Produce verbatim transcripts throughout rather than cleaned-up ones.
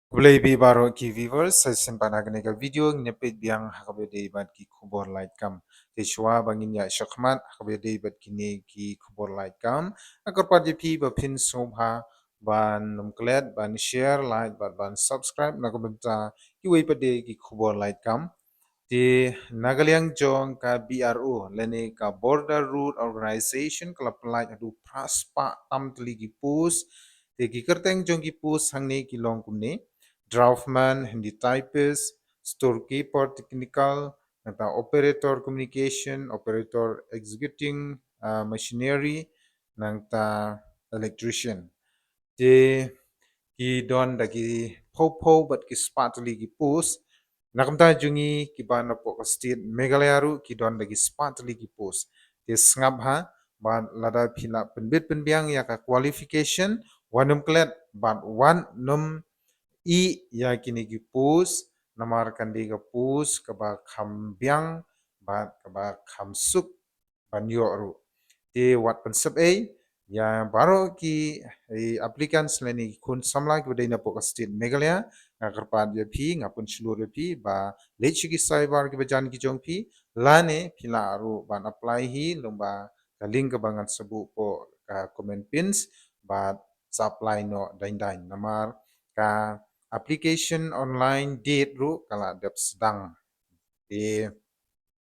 Khublei bad baroh ki viewers, sa shisien pat ha kane ka video ngin ïa peit biang ha kaba ïadei bad ki khubor lait kam. Te shuwa ba ngin ïa shakmat ha kaba ïadei bad kine ki khubor lait kam, nga kyrpad ïa phi ba phin sngewbha ban nym klet, ban share, like bad ban subscribe na ka bynta kiwei pat de ki khubor lait kam. Te na ka liang jong ka B R O lane ka Border Road Organization ka la pynlait haduh phra spah tam tylli ki post. Te ki kyrteng jong ki post hangne ki long kumne: draftman, handy typist, storekeeper technical, nangta operator communication, operator executing uh, machinery, nangta electrician. Te ki don da ki phew phew bad ki spah tylli ki post. Na ka bynta jong ngi kiba na poh ka state Meghalaya ruh ki don da ki spah tylli ki post. Te sngap ha, bad lada phi la pynbit pynbiang ïa ka qualification, wat nym klet bad wat nym ïeh ïa kine ki post, namar kan dei ka post kaba kham biang bad kaba kham suk ban ïoh ruh. Te wat pynsep ei ïa baroh ki, eh, applicants lane ki khun samla kiba dei na poh ka state Meghalaya. Nga kyrpad ïa phi, nga pynshlur ïa phi ba leit sha ki cyber kiba jan ki jong phi, lane phi lah ruh ban apply hi lyngba ka link kaba ngan sa buh poh ka comment pins, bad sa apply noh dang dang, namar ka application online date ruh ka la dep sdang. Te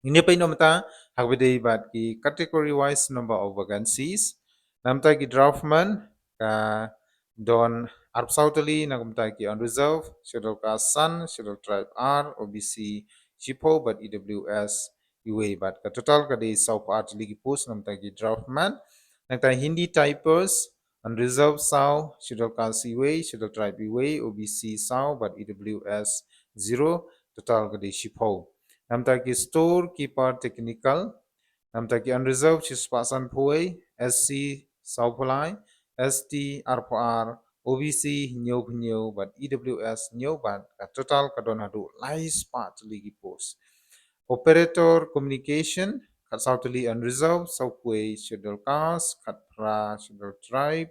ngin ïa peit noh mynta ha kaba ïadei bad ki category wise number of vacancies. Na ka bynta ki draftman ka don arphew saw tylli, na ka bynta ki unreserved, schedule caste san, schedule tribe ar, O B C shiphew bad E W S iwei, bad ka total ka dei sawphew ar tylli ki post na ka bynta ki draftman. Nangta handy typist, unreserved saw, schedule caste iwei, schedule tribe iwei, O B C saw bad E W S zero, total ka dei shiphew. Na ka bynta ki storekeeper technical, na ka bynta ki unreserved shispah sanphew wei, S C sawphew lai, S T arphew ar, O B C hynñiewphew hynñiew bad E W S hynñiew, bad ka total ka don haduh lai spah tylli ki post. Operator communication, khatsaw tylli unreserved, sawphew wei schedule caste, khatphra schedule tribe,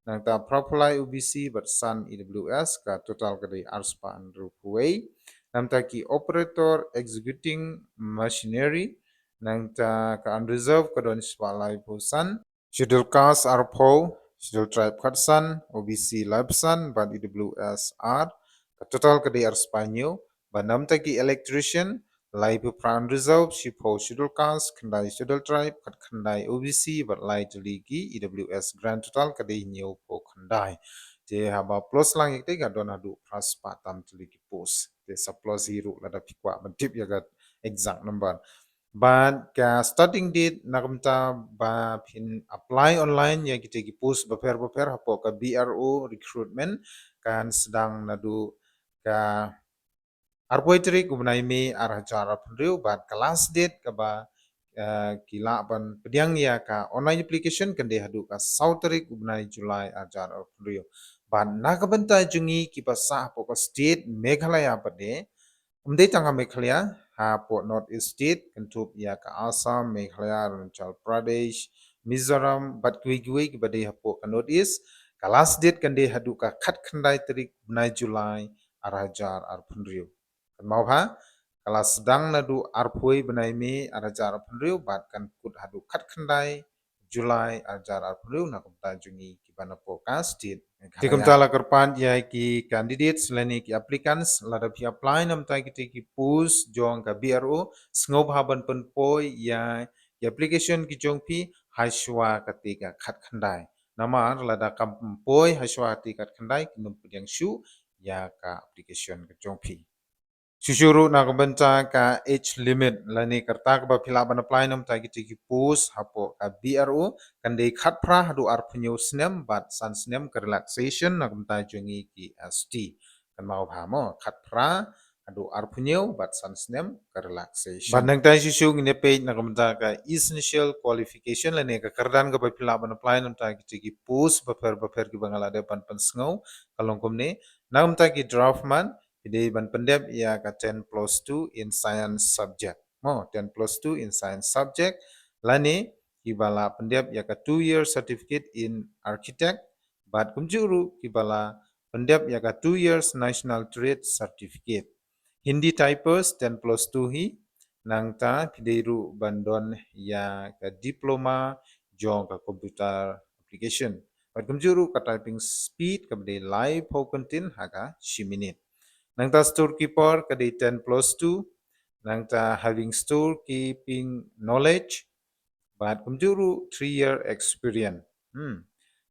nangta phraphew lai O B C bad san E W S, ka total ka dei arspah hynriewphew wei. Na ka bynta ki operator executing machinery, nangta ka unreserved ka don shispah laiphew san, schedule caste arphew, schedule tribe khatsan, O B C laiphew san bad E W S ar, ka total ka dei arspah hynñiew. Bad na ka bynta ki electrician, laiphew phra unreserved, shiphew schedule caste, khyndai schedule tribe, khatkhyndai O B C bad lai tylli ki E W S, grand total ka dei hynñiewphew khyndai. Te haba plus lang ïa kata ka don haduh phra spah tam tylli ki post. Te sa plus hi ruh lada phi kwah ban tip ïa ka exact number. Bad ka starting date na ka bynta ba phin apply online ïa kita ki post bapher bapher hapoh ka B R O recruitment kan sdang naduh ka arphew tarik u bnai May ar hajar arphew hynriew, bad ka last date kaba, eh, ki lah ban pdiang ïa ka online application kan dei haduh ka saw tarik u bnai July ar hajar arphew hynriew. Bad na ka bynta jong ngi kiba sah hapoh ka state Meghalaya pat de, ym dei tang ha Meghalaya, hapoh North East state, kynthup ïa ka Assam, Meghalaya, Arunachal Pradesh, Mizoram bad kiwei kiwei kiba dei hapoh ka North East, ka last date kan dei haduh ka khatkhyndai tarik bnai July ar hajar arphew hynriew. Kynmaw bha, ka la sdang naduh arphew wei bnai May ar hajar arphew hynriew bad kan kut haduh khatkhyndai July ar hajar arphew hynriew na ka bynta jong ngi kiba na poh ka state Meghalaya. Te kumta la kyrpad ïa ki candidates lane ki applicants, lada phi apply na ka bynta kita ki post jong ka B R O, sngewbha ban pynpoi ïa ki application ki jong phi hashuwa kata ka khatkhyndai. Namar lada kam pynpoi hashuwa kata ka khatkhyndai, kin ym pdiang shuh ïa ka application ka jong phi. Shuh shuh ruh na ka bynta ka age limit lane ka rta kaba phi lah ban apply na ka bynta kita ki post hapoh ka B R O, kan dei khatphra haduh arphew hynñiew snem bad san snem ka relaxation na ka bynta jong ngi ki S T. Kynmaw bha mo, khatphra haduh arphew hynñiew bad san snem ka relaxation. Bad nangta shuh shuh ngin ïa peit na ka bynta ka essential qualification lane ka kyrdan kaba phi lah ban apply na ka bynta kita ki post bapher bapher kiba nga la dep ban pynsngew, ka long kumne: na ka bynta ki draftman, phi dei ban pyndep ïa ka ten plus two in science subject. Mo, ten plus two in science subject. Lane kiba la pyndep ïa ka two year certificate in architect. Bad kumjuh ruh kiba la pyndep ïa ka two years national trade certificate. Hindi typist ten plus two hi, nangta phi dei ruh ban don ïa ka diploma jong ka computer application. Bad kumjuh ruh ka typing speed kaba dei laiphew kyntien ha ka shi minit. Nangta storekeeper ka dei ten plus two, nangta having storekeeping knowledge, bad kumjuh ruh three year experience. Hmm.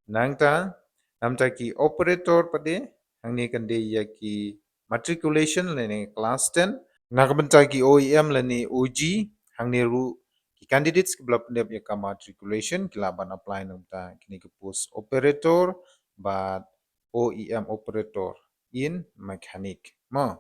Nangta, namta ki operator pat de, hangne kan dei ïa ki matriculation lane class ten. Na ka bynta ki O E M lane O G, hangne ruh ki candidates kiba la pyndep ïa ka matriculation, ki lah ban apply nangta kine ki post operator, bad O E M operator in mechanic. Mo.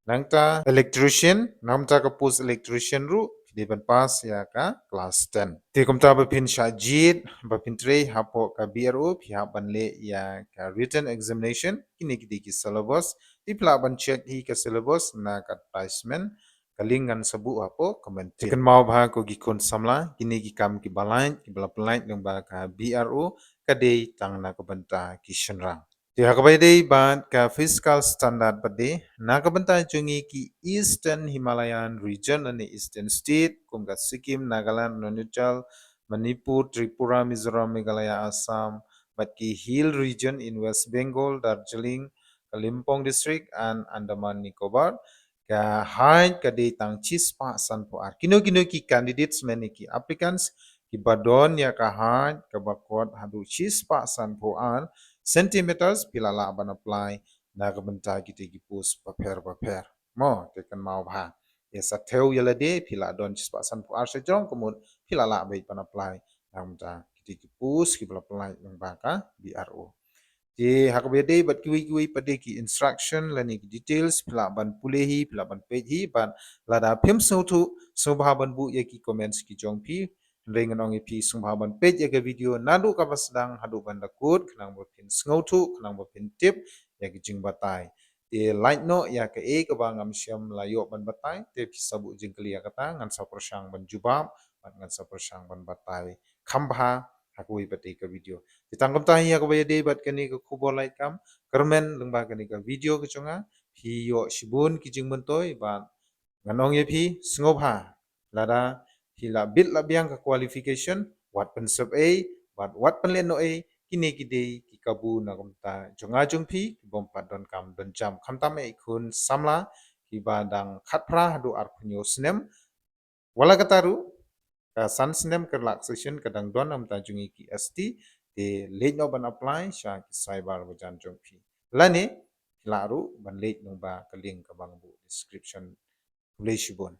Nangta electrician, nangta ka post electrician ruh, phi dei ban pass ïa ka class ten. Te kumta ba phin shah jied, ba phin trei hapoh ka B R O, phi hap ban leh ïa ka written examination, kine ki dei ki syllabus, te phi lah ban check hi ka syllabus na ka advertisement, ka link ngan sa buh hapoh comment. Te kynmaw bha ko ki khun samla, kine ki kam kiba lait, kiba la pynlait lyngba ka B R O, ka dei tang na ka bynta ki shynrang. Te ha kaba ïadei bad ka fiscal standard pat de, na ka bynta jong ngi ki Eastern Himalayan region lane Eastern state, kum ka Sikkim, Nagaland, Arunachal, Manipur, Tripura, Mizoram, Meghalaya, Assam, bad ki Hill region in West Bengal, Darjeeling, Kalimpong district and Andaman Nicobar, ka height ka dei tang shispah sanphew ar. Kino kino ki candidates lane ki applicants kiba don ïa ka height kaba kot haduh shispah sanphew ar centimeters, phi la lah ban apply na ka bynta kita ki post bapher bapher. Mo, te kynmaw bha. Ïa sa thew ïa lade, phi la don shispah sanphew ar shajrong, ka mut phi la lah beit ban apply na ka bynta kita ki post kiba la pynlait lyngba ka B R O. Te ha kaba ïadei bad kiwei kiwei pat de ki instruction lane ki details, phi lah ban pule hi, phi lah ban peit hi, bad lada phim sngewthuh, sngewbha ban buh ïa ki comments ki jong phi. Hynrei ngan ong ïa phi, sngewbha ban peit ïa ka video naduh kaba sdang haduh ban da kut, khnang ba phin sngewthuh, khnang ba phin tip ïa ka jingbatai. Te lait noh ïa kaei kaba ngam shym la ïoh ban batai, te phi sa buh jingkylli ïa kata, ngan sa pyrshang ban jubab, bad ngan sa pyrshang ban batai kham bha ha kawei pat de ka video. Te tang kumta hi ha kaba ïadei bad kane ka khubor lait kam, kyrmen lyngba kane ka video ka jong nga, phi ïoh shibun ki jingmyntoi, bad ngan ong ïa phi, sngewbha, lada phi la bit la biang ka qualification, wat pynsep ei, bad wat pynlehnoh ei, kine ki dei ki kabu na ka bynta jong nga jong phi, kibym pat donkam donjam, khamtam eh khun samla kiba dang khatphra haduh arphew hynñiew snem. Wat la katta ruh, ka san snem ka relaxation ka dang don na ka bynta jong ngi ki S T, te leit noh ban apply sha ki saibar bajan jong phi. Lane phi lah ruh ban leit lyngba ka link kaba nga buh description. Khublei shibun.